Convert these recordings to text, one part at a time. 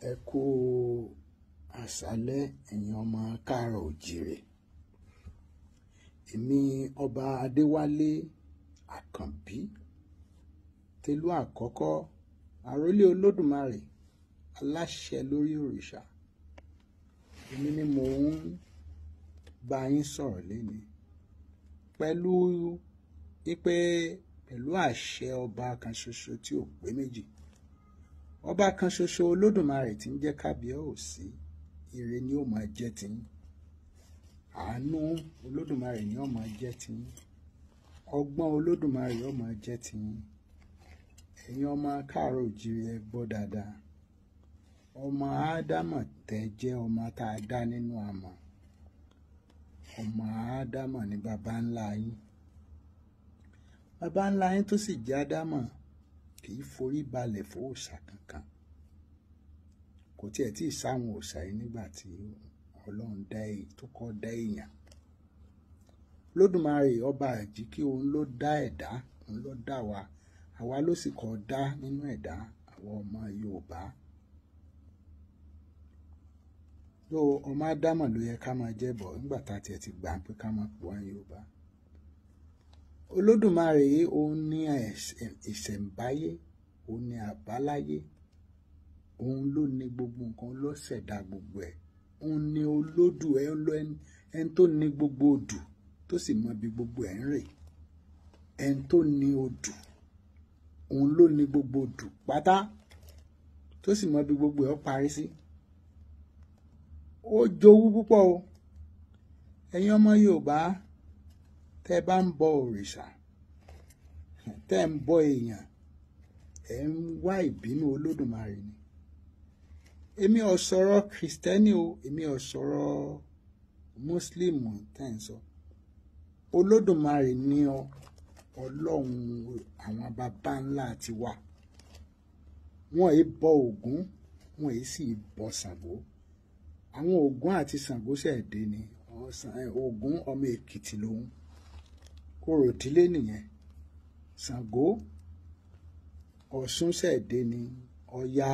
Ẹ kú àṣálẹ́ ẹ̀yin ọmọ káàárọ̀ òjìrè. Èmi Ọba Adéwálé Àkànbí, Télú àkọ́kọ́, àrólé Olódùmarè, aláṣẹ lórí òrìṣà. Èmi ni mò ń bá yín sọ̀rọ̀ lénìí pẹ̀lú wípé pẹ̀lú àṣẹ ọba kan ṣoṣo tí ò pé méjì. Ọba kan ṣoṣo Olódùmarè tí ń jẹ́ kábíyèsí, ire ni ó máa jẹ́ tiyín. Àánú Olódùmarè ni ó máa jẹ́ tiyín. Ọgbọ́n Olódùmarè ó máa jẹ́ tiyín. Ẹ̀yin ọmọ káàárọ̀ òjìrè, ẹ gbọ́ dáadáa. Ọmọ Ádámọ̀ tẹ́ jẹ́ ọmọ tá a dá nínú amọ̀. Ọmọ Ádámọ̀ ni baba ńlá yín. Baba ńlá yín tó sì jẹ́ Ádámọ̀ kì í forí balẹ̀ fún òòṣà kankan. Kò tiẹ̀ tí ì sáwọn òòṣà yìí nígbà tí Ọlọ́run dá èyí tó kọ́ dá èèyàn. Olódùmarè ọba àjíkí, òun ló dá ẹ̀dá, òun ló dá wa. Àwa ló sì kọ́ dá nínú ẹ̀dá, àwọn ọmọ Yorùbá. Ló ọmọ Ádámọ̀ ló yẹ ká máa jẹ́ bọ̀ nígbà tá a tiẹ̀ ti gbà pé ká máa pè wá Yorùbá. Olódùmarè yìí òun ní ìṣẹ̀ǹbáyé, òun ní àbáláyé, òun ló ní gbogbo nǹkan, ló ṣẹ̀dá gbogbo ẹ̀. Òun ní olódù ẹ, ẹni tó ní gbogbo odù tó sì mọ ibi gbogbo ẹ̀ ń rè. Ẹni tó ní odù, òun ló ní gbogbo odù pátá tó sì mọ ibi gbogbo ẹ̀ ó parí sí. Ó jowú púpọ̀ o. Ẹ̀yin ọmọ Yorùbá, tẹ́ bá ń bọ òrìṣà, tẹ́ ń bọ èèyàn, ẹ̀ ń wá ìbínú Olódùmarè ni. Èmi ò sọ̀rọ̀ Kìrìsìtẹ́nì o, èmi ò sọ̀rọ̀ Mùsùlùmí tẹ́ ń sọ. Olódùmarè ni Ọlọ́run àwọn baba ńlá ti wa. Wọ́n è bọ Ògún, wọ́n è sì bọ Ṣàngó. Àwọn Ògún àti Ṣàngó ṣẹ̀ dé ni. Ògún ọmọ Èkìtì lòun. Orò ìdílé nìyẹn. Ṣàngó Ọ̀ṣun ṣẹ̀ dé ni. Ọya,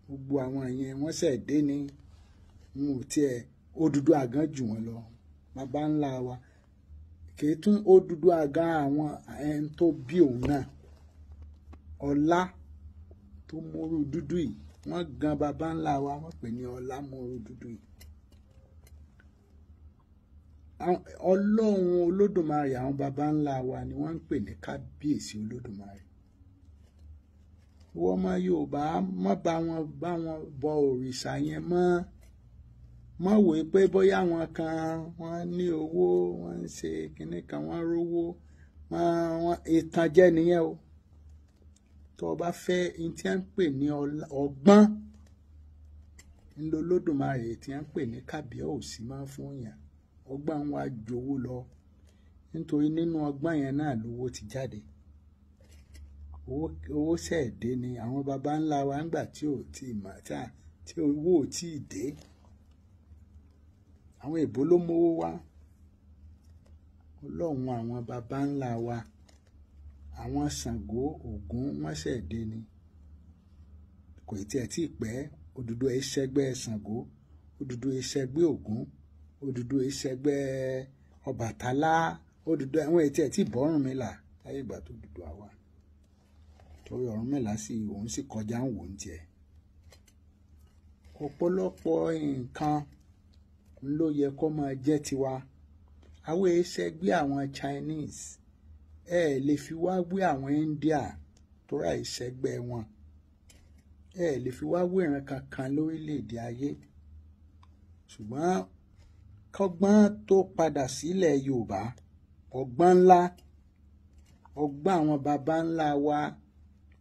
gbogbo àwọn yẹn wọ́n ṣẹ̀ dé ni. N ò tiẹ̀ Odùduwà gan jù wọ́n lọ. Baba ńlá wa kì í tún Odùduwà gan àwọn ẹni tó bí òun náà. Ọlá tó móru dúdú yìí, wọ́n gan baba ńlá wa, wọ́n pè ní Ọlá móru dúdú yìí. Ọlọ́run Olódùmarè àwọn baba ńlá wa ni wọ́n ń pè ní kábíyèsí Olódùmarè. Ìwọ ọmọ Yorùbá, má bá wọn bọ òrìṣà yẹn mọ́. Má wò ó pé bóyá àwọn kan wọ́n ní owó, wọ́n ń ṣe kinní kan, wọ́n rówó, wọ́n ìtànjẹ nìyẹn o. Tó o bá fẹ́ ohun tí a ń pè ní ọgbọ́n, ńlọ Olódùmarè tí a ń pè ní kábíyèsí máa ń fún èèyàn. Ọgbọ́n wa jowó lọ, nítorí nínú ọgbọ́n yẹn náà lówó ti jáde. Owó ṣẹ̀ dé ni àwọn baba ńlá wa ńgbà tí ò tí mọ̀, tí owó ò tí ì dé. Àwọn èbó ló mówó wá. Ọlọ́run àwọn baba ńlá wa, àwọn Ṣàngó, Ògún wọ́n ṣẹ̀ dé ni. Kò tiẹ̀ tí ì pẹ́. Odùduwà ìṣẹ́gbẹ́ Ṣàngó, Odùduwà ìṣẹ́gbẹ́ Ògún, Odùduwà ìṣẹ́gbẹ́ Ọbàtálá, Odùduwà àwọn ètí ẹ̀ tí bọ́ Ọ̀rúnmìlà láyé ìgbà tó Odùduwà wà. Torí Ọ̀rúnmìlà sì òun sì kọjá ń wò ń tiẹ̀. Ọ̀pọ̀lọpọ̀ nǹkan ló yẹ kó máa jẹ́ tiwa. Àwọn ìṣẹ́gbẹ́ àwọn Chinese, ẹ lè fi wá wé àwọn India tó ra ìṣẹ́gbẹ́ wọn. Ẹ lè fi wá wé ìran kankan lórílẹ̀ èdè ayé. Ṣùgbọ́n kọ́gbọ́n tó padà sílẹ̀ Yorùbá, ọgbọ́n ńlá, ọgbọ́n àwọn baba ńlá wa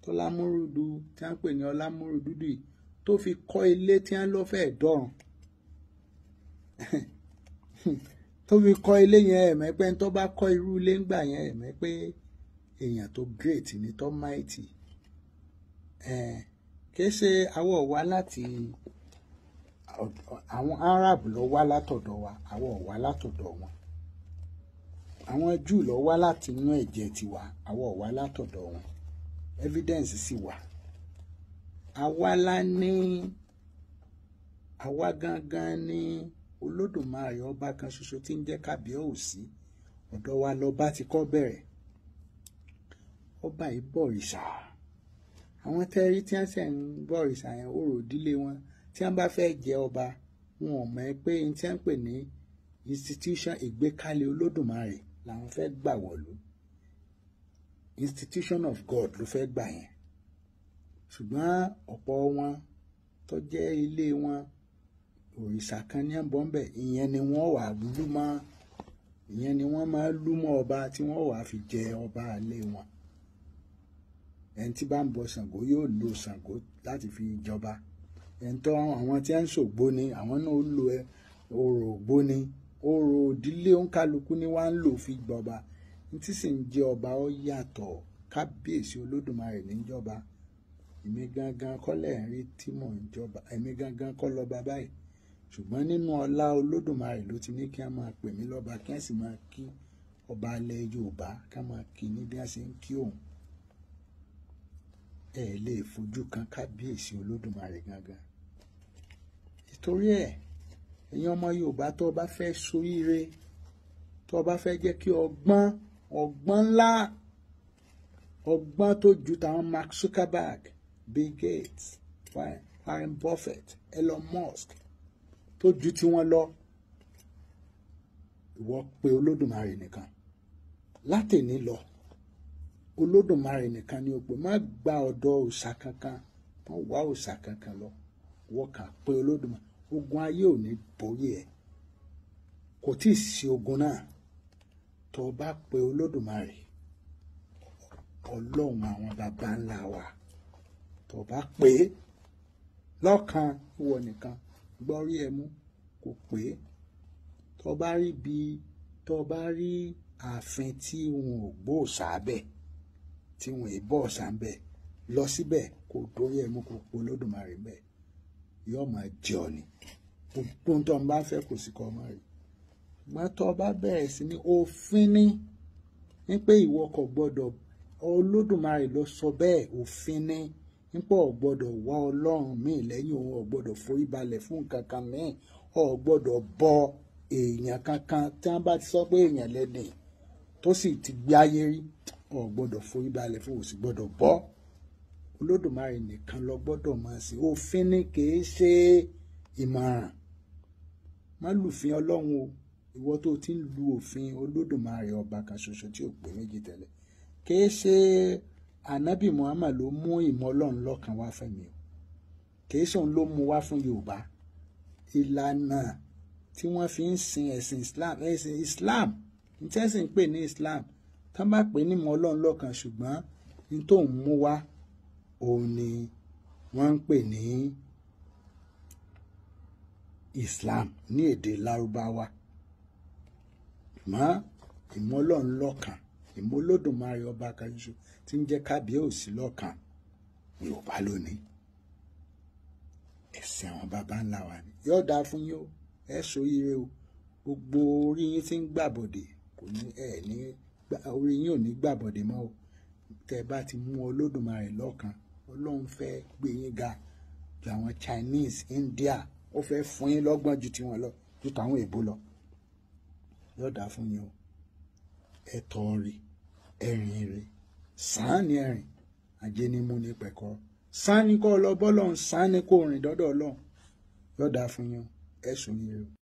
Tọ́lámúrúdù tí wọ́n ń pè ní Ọlámúrúdù yìí tó fi kọ́ ilé tí wọ́n lọ fẹ́ dọ̀run. Tó fi kọ́ ilé yẹn, ẹ̀mẹ́ pé ẹni tó bá kọ́ irú ilé ńgbà yẹn, ẹ̀mẹ́ pé èèyàn tó great ni, tó mighty. Kì í ṣe àwọ̀ wá láti àwọn Arab ló wá látọ̀dọ̀ wa, àwọ̀ wá látọ̀dọ̀ wọn. Àwọn Júù ló wá láti inú ẹ̀jẹ̀ tiwa, àwọ̀ wá látọ̀dọ̀ wọn. Evidence sì wà. Àwa la ní Àwa gangan ni Olódùmarè ọba kan ṣoṣo tí ń jẹ́ Kábíyèsí. Ọ̀dọ̀ wa lọba ti kọ́ bẹ̀rẹ̀. Ọba yìí bọ̀rìṣà. Àwọn tẹ́rí tí wọ́n ṣẹ̀ ń bọ̀rìṣà yẹn, orò ìdílé wọn tí wọ́n bá fẹ́ jẹ ọba, wọn ò mọ̀ pé n tí wọ́n ń pè ní institution ìgbékalẹ̀ Olódùmarè làwọn fẹ́ gbà wọ̀lú. Institution of God ló fẹ́ gbà yẹn. Ṣùgbọ́n ọ̀pọ̀ wọn tó jẹ́ ilé wọn, òrìṣà kan ní ń bọ̀ ń bẹ̀, ìyẹn ni wọ́n wà lú mọ́, ìyẹn ni wọ́n máa lú mọ́ ọba tí wọ́n wà fi jẹ ọba ilé wọn. Ẹni tí bá ń bọ Ṣàngó yóò lo Ṣàngó láti fi jọba. Ẹni tó àwọn tí ń ṣògbóni, àwọn náà ó lo orò ògbóni, orò ìdílé òǹkálukú ni wọ́n ń lò fi gbọba. Ní tí sì ń jẹ ọba ó yàtọ̀. Kábíyèsí Olódùmarè ní jọba. Èmi gangan kọ́ lẹ̀ ń rí tí mò ń jọba. Èmi gangan kọ́ lọ́ba báyìí. Ṣùgbọ́n nínú ọlá Olódùmarè ló ti ní kí a máa pè mí lọ́ba, kí a sì máa kí ọba ilẹ̀ Yorùbá, kí a máa kí ní bí a ṣe ń kí òun. Ẹ lè fojú kan Kábíyèsí Olódùmarè gangan. Nítorí ẹ̀, ẹ̀yin ọmọ Yorùbá tó bá fẹ́ ṣoríire, tó bá fẹ́ jẹ́ kí ọgbọ́n, ọgbọ́n ńlá, ọgbọ́n tó ju tàwọn Mark Zuckerberg, Bill Gates, Warren Buffett, Elon Musk tó ju tiwọn lọ, ìwọ pé Olódùmarè nìkan. Látẹ̀ní lọ, Olódùmarè nìkan ni o pè. Má gba ọ̀dọ̀ òòṣà kankan, má wá òòṣà kankan lọ. Ìwọ kàn pé Olódùmarè. Ogun ayé ò ní borí ẹ. Kò tí ì sí ogun náà. Tó o bá pe Olódùmarè, Ọlọ́run àwọn baba ńlá wa, tó o bá pè é lọ́kàn ìwọ nìkan, gbọ́ rí ẹ mú, kò pè é. Tó o bá rí bí, tó o bá rí ààfin tí wọn ò gbọ́ òòṣà bẹ́ẹ̀, tí wọn ì bọ́ òòṣà bẹ́ẹ̀, lọ síbẹ̀ kó dórí ẹ mú, kó pe Olódùmarè bẹ́ẹ̀, yóò máa jẹ ọ ni. Gbogbo ohun tó ń bá fẹ́ kò sí kọ́ ọmọ rẹ̀. Ṣùgbọ́n tó o bá bẹ̀rẹ̀ sí ní òfin ní pé ìwọ kò gbọ́dọ̀, Olódùmarè ló sọ bẹ́ẹ̀, òfin ní pé ò gbọ́dọ̀ wá Ọlọ́run míì lẹ́yìn òun, ò gbọ́dọ̀ forí balẹ̀ fún nǹkan kan míì, ò gbọ́dọ̀ bọ èèyàn kankan. Tí wọ́n bá ti sọ pé èèyàn lẹ́ni tó sì ti gbé ayé rí, ò gbọ́dọ̀ forí balẹ̀ fún, ò sì gbọ́dọ̀ bọ. Olódùmarè nìkan ló gbọ́dọ̀ máa sìn. Òfin ní kì í ṣe ìmọ̀ràn. Má lùfin Ọlọ́run o. Ìwọ tó ti ń lu òfin Olódùmarè ọba kan ṣoṣo tí ò pé méjì tẹ́lẹ̀. Kì í ṣe Ànábì Muhammad ló mú ìmọ̀ Ọlọ́run lọ́kan wá fún mi o. Kì í ṣe òun ló mú wá fún Yorùbá. Ìlànà tí wọ́n fi ń sin ẹ̀sìn Islam, ẹ̀sìn Islam, ní tí ẹ̀sìn ń pè ní Islam, tí wọ́n bá pè ní ìmọ̀ Ọlọ́run lọ́kan, ṣùgbọ́n ní tó ń mú wá, òun ni wọ́n ń pè ní Islam ní èdè Lárúbáwá. Mọ́ ìmọ̀ Ọlọ́run lọ́kan, ìmọ̀ Olódùmarè ọba kan ṣoṣo tí ń jẹ́ Kábíyèsí lọ́kan, Yorùbá lónìí. Ẹ̀sìn àwọn baba ńlá wa ni. Yóò dáa fún yín o, ẹ ṣoríire o. Gbogbo orí yín tí ń gbàbọ̀dè kò ní, ẹ ní, orí yín ò ní gbàbọ̀dè mọ́ o. Tẹ́ ẹ bá ti mú Olódùmarè lọ́kan, Ọlọ́run fẹ́ gbé yín ga ju àwọn Chinese, India, ó fẹ́ fún yín lọ́gbọ́n ju tiwọn lọ, ju tàwọn èèbó lọ. Yóò dáa fún yín o. Ẹ tọ́ rí, ẹ rìn rí, sàn ní ẹ̀rìn, ajé ní mú ní pẹ̀kọ́. Sàn ní kó lọ bọ́ lọ́hùn, sàn ní kó rìn dọ́dọ̀ Ọlọ́run. Yóò dáa fún yín o. Ẹ ṣoríire o.